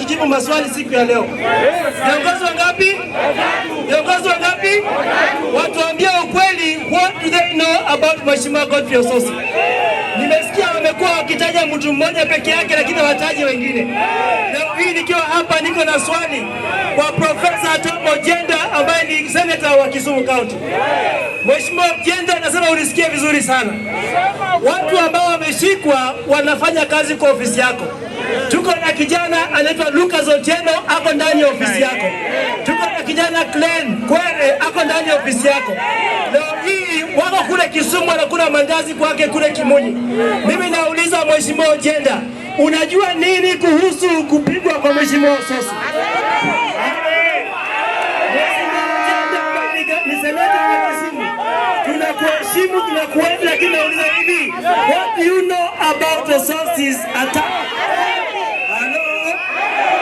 tujibu maswali siku ya leo. Viongozi wangapi? Viongozi wangapi? Watuambie ukweli, what do they know about Mheshimiwa Godfrey Osotsi? Nimesikia wamekuwa wakitaja mtu mmoja peke yake, lakini hawataji wengine. Leo hii nikiwa hapa niko na swali kwa Profesa Tom Ojienda ambaye ni senator wa Kisumu County. Mheshimiwa Ojienda, anasema unisikie vizuri sana. Watu ambao wameshikwa wanafanya kazi kwa ofisi yako. Tuko na kijana anaitwa Lucas Otieno ako ndani ya ofisi yako. Tuko na kijana Glenn Kwere ako ndani ya ofisi yako. Leo hii wako kule Kisumu wanakula mandazi kwake kule Kimunyi. Mimi nauliza Mheshimiwa Ojienda, unajua nini kuhusu kupigwa kwa Mheshimiwa Osotsi? Mheshimiwa Ojienda ni seneta wa Kisumu. Tunakuheshimu, tunakuenzi, lakini nauliza hivi, what do you know about Osotsi's attack? Hello?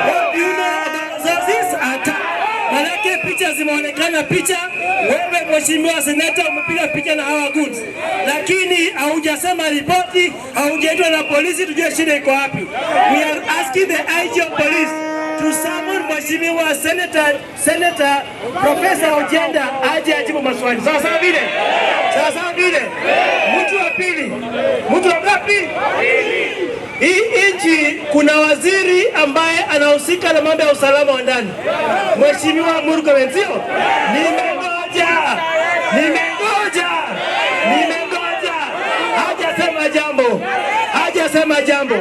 What do you know about Osotsi's attack? Manake picha zimeonekana picha, wewe mheshimiwa seneta umepiga picha na hawa goons, lakini haujasema ripoti, haujaitwa na polisi tujue shida iko wapi. We are asking the IG of police to summon mheshimiwa Senator Professor Ojienda aje ajibu maswali. Sawa sawa vile? Sawa sawa vile? Mtu wa pili, mtu wa ngapi? Hii nchi kuna waziri ambaye anahusika na mambo ya usalama wa ndani, Mheshimiwa Murkomen, sio? Nimengoja, nimengoja, nimengoja, hajasema jambo, hajasema jambo.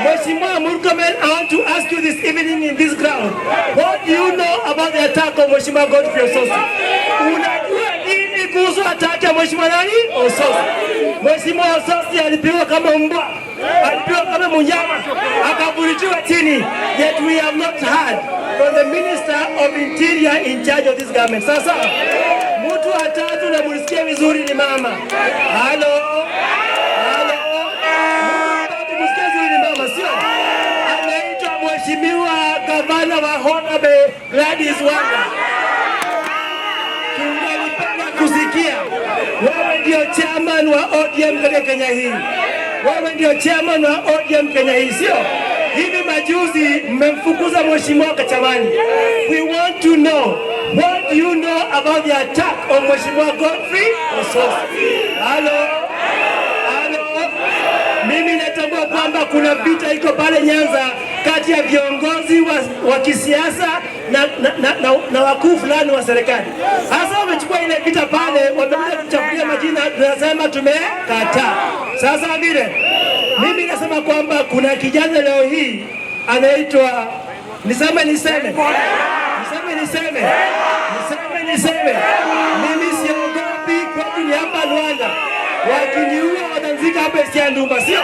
Mheshimiwa Murkomen, I want to ask you this evening in this ground, what do you know about the attack of Mheshimiwa Godfrey Osotsi? Unajua nini kuhusu attack ya Mheshimiwa nani? Osotsi. Mheshimiwa Osotsi alipigwa kama mbwa, alipigwa kama mnyama, akavurutiwa chini. Yet we have not heard from the Minister of Interior in charge of this government. Sasa mtu wa tatu na mulisikie vizuri ni mama. Halo. Halo. Mtu wa tatu msikie vizuri ni mama, sio? Anaitwa Mheshimiwa Gavana wa Homa Bay Gladys Wanga. Tungelipenda kusikia wewe ndio chairman wa ODM katika Kenya hii, wewe ndio chairman wa ODM Kenya hii, sio? Hivi majuzi mmemfukuza mheshimiwa Kachamani. We want to know, what do you know about the attack on Mheshimiwa Godfrey Osotsi? Halo, halo. Mimi natambua kwamba kuna vita iko pale Nyanza kati ya viongozi wa kisiasa na wakuu fulani wa serikali. Sasa wamechukua ile vita pale, wamekuja kuchafulia majina, tunasema tumekataa. Sasa vile mimi nasema kwamba kuna kijana leo hii anaitwa, niseme niseme niseme niseme niseme niseme, mimi siogopi, kwetu ni hapa Luanda, wakiniua watanzika hapa Isiandumba, sio?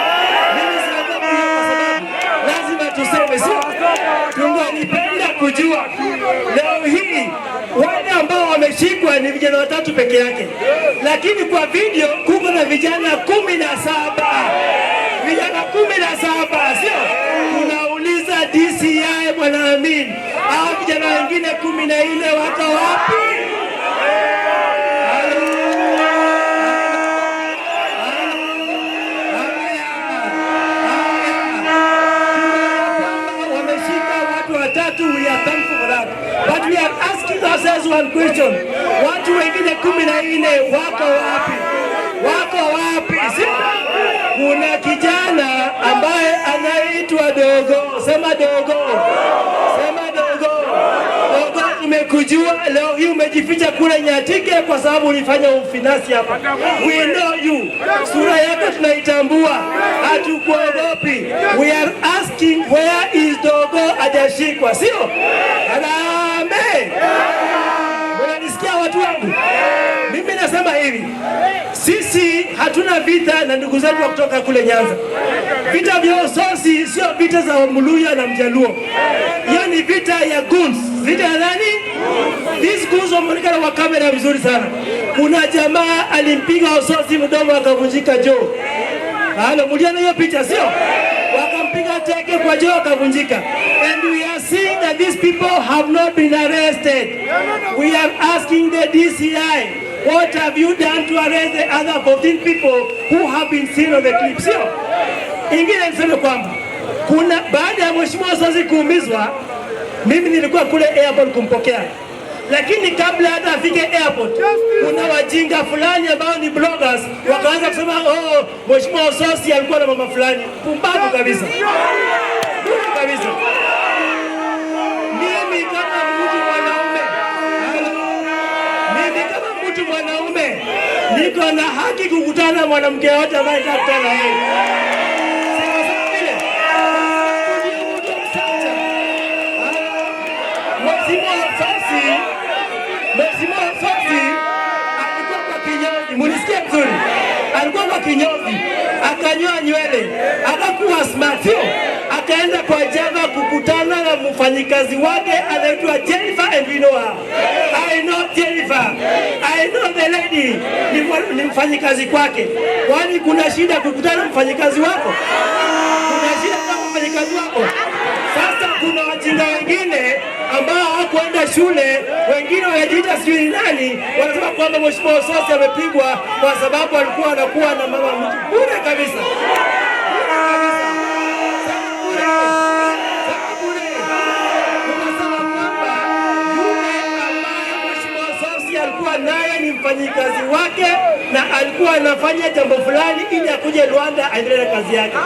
Mimi siogopi hiyo kwa sababu lazima tuseme, sio? Tungalipenda kujua leo hii wale ambao wameshikwa ni vijana watatu peke yake, lakini kwa video kuko na vijana 17, vijana 17, sio? Tunauliza DCI bwana Amin, hao vijana wengine 14 wako wapi? Halo? Halo? Haya, haya. Kwamba wameshika watu watatu, we are thankful for that. But we are asking ourselves one question. Watu wengine 14 wako wapi? Wako wapi? Si kuna kijana ambaye anaitwa Dogo. Sema Dogo. Sema Dogo. Dogo, tumekujua leo hii umejificha kule Nyatike kwa sababu ulifanya ufinasi hapa. We know you. Sura yako tunaitambua, hatukuogopi. We are asking, where is Dogo? Hajashikwa, sio? Harambee! Mnanisikia watu wangu? Mimi nasema hivi, sisi hatuna vita na ndugu zetu wa kutoka kule Nyanza. Vita vya Osotsi sio vita za Mluya na Mjaluo, hiyo ni vita ya goons. Vita ya nani? These goons wameonekana kwa kamera vizuri sana. Kuna jamaa alimpiga Osotsi mdomo akavunjika joo. Halo, mliona hiyo picha sio? Wakampiga teke kwa joo akavunjika. And we are seeing that these people have not been arrested. We are asking the DCI, what have you done to arrest the other 14 people who have been seen on the clip? Sio? Ingine niseme kwamba Kuna baada ya Mheshimiwa Osotsi kuumizwa, mimi nilikuwa kule airport kumpokea, lakini kabla hata afike airport, kuna wajinga fulani ambao ni bloggers wakaanza kusema, "Oh, Mheshimiwa Osotsi alikuwa na mama fulani." Pumbavu kabisa, bure kabisa. Mimi kama mtu mwanaume, mimi kama mtu mwanaume niko na haki kukutana na mwanamke yote ambaye nataka kukutana na yeye. Sawa sawa vile. Ndio mtu msanja. Mheshimiwa Osotsi alikuwa kwa kinyozi, munisikie vizuri. Alikuwa kwa kinyozi, akanyoa nywele, akakuwa smart, sio? Akaenda kwa Java kukutana na mfanyikazi wake anaitwa Jennifer, and we know her. I know Jennifer. I know the lady. Ni mfanyikazi kwake. Kwani kuna shida kukutana na mfanyikazi wako? Kuna shida kama mfanyikazi wako? Sasa kuna wajinga wengine ambao hawakuenda shule, wengine wanajiita sijui ni nani, wanasema kwamba Mheshimiwa Osotsi amepigwa kwa sababu alikuwa anakuwa na mama mtu. Bure kabisa. Bure kabisa. Sema bure. Sema bure. Tunasema kwamba yule ambaye Mheshimiwa Osotsi alikuwa naye ni mfanyikazi wake na alikuwa anafanya jambo fulani ili akuje Luanda aendelee na kazi yake.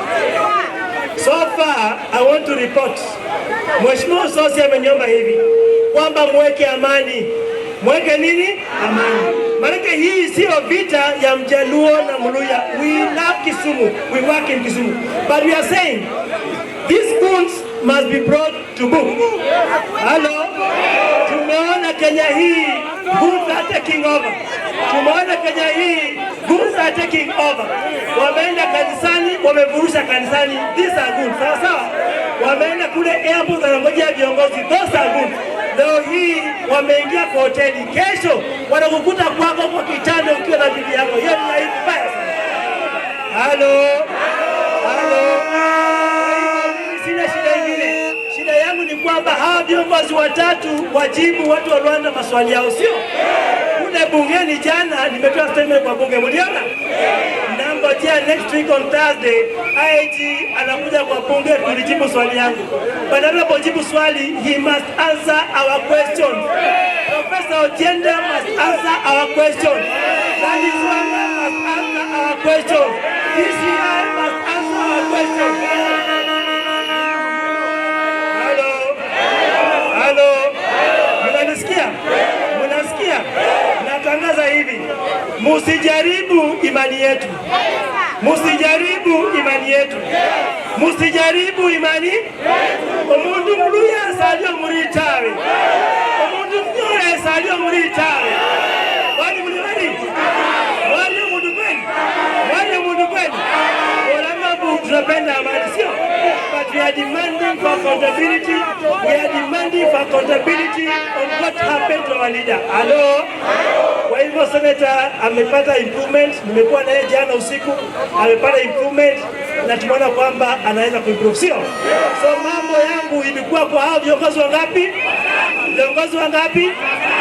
So far, I want to report. Mheshimiwa Osotsi ameniomba hivi kwamba mweke amani. Mweke nini? Amani. Maanake hii sio vita ya Mjaluo na Mluya. We love Kisumu. We work in Kisumu. But we are saying these goons must be brought to book. Hello? Tumeona Kenya hii goons are taking over. Tumeona Kenya hii goons are taking over. Wameenda kanisani, wamevurusha kanisani. These are goons. Sawa sawa. Wameenda kule airport wanangojea viongozi. Those are goons. Leo hii wameingia kwa hoteli, kesho wanakukuta kwako kwa kitanda ukiwa na bibi yako. Hiyo ni aibu mbaya sana. Halo, halo. Kwa hivyo mimi sina shida ingine. Shida yangu ni kwamba hawa viongozi watatu wajibu watu wa Luanda maswali yao, sio kule bungeni. Jana nimetoa statement kwa bunge, mliona? Nangojea next week on Thursday IG anakuja kwa bunge kulijibu swali yangu. Badala kujibu swali, he must answer our questions. Professor Ojienda must answer our questions. Gladys Wanga must answer our questions. DCI must answer our questions. Hello. Hello. Mnanisikia? Mnasikia? Natangaza hivi. Musijaribu imani yetu. Musijaribu imani yetu. Musijaribu imani. Omundu Muluya salio muri tawe. Omundu Mnyore salio muri tawe. Wali muli wali? Wali mundu kweli? Wali mundu kweli? Olamabu tunapenda amani, sio? But we are demanding for accountability. We are demanding for accountability on what happened to our leader. Hello? Kwa hivyo senator amepata improvement, nimekuwa naye jana usiku, amepata improvement na tumeona kwamba anaweza kuimprove, sio? So mambo yangu ilikuwa kwa hao viongozi wangapi? Viongozi wangapi?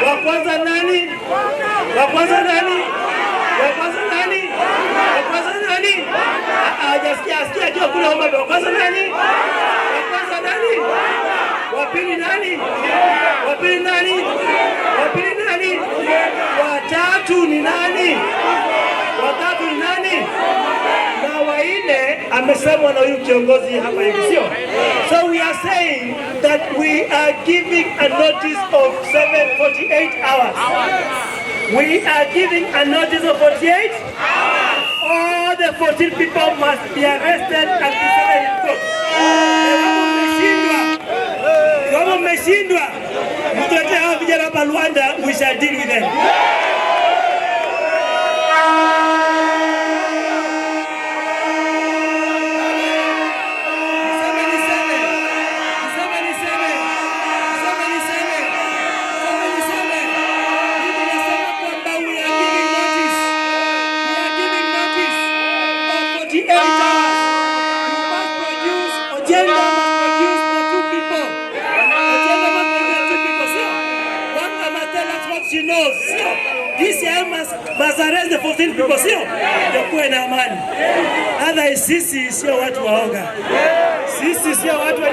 Wa kwanza nani? Wa kwanza nani? Wa kwanza nani? Wa kwanza nani? Hajasikia, asikia akiwa kule Homa Bay. Wa kwanza nani? Wa kwanza nani? Wa pili nani? Wa pili nani? Wa pili nani? Wa tatu ni nani? Wa tatu ni nani? Na wa nne amesemwa na huyu kiongozi hapa hivi, sio? So we are saying that we are giving a notice of 748 hours. We are giving a notice of 48 hours. All the 14 people must be arrested and be sent in court. Kama mmeshindwa, kama mmeshindwa, mtuletee hawa vijana hapa Luanda, we shall deal with them. Niseme, niseme. Niseme, niseme. Niseme, niseme. Niseme, niseme. Mimi nasema kwamba we are giving notice. We are giving notice of 48 hours. You must produce, Ojienda must produce the two people. Ojienda must produce the two people. Sio? One must tell us what she knows. Sio? DCI must arrest the 14 people. Sio? Ndio kuwe na amani. Otherwise sisi sio watu waoga. Sisi sio watu wa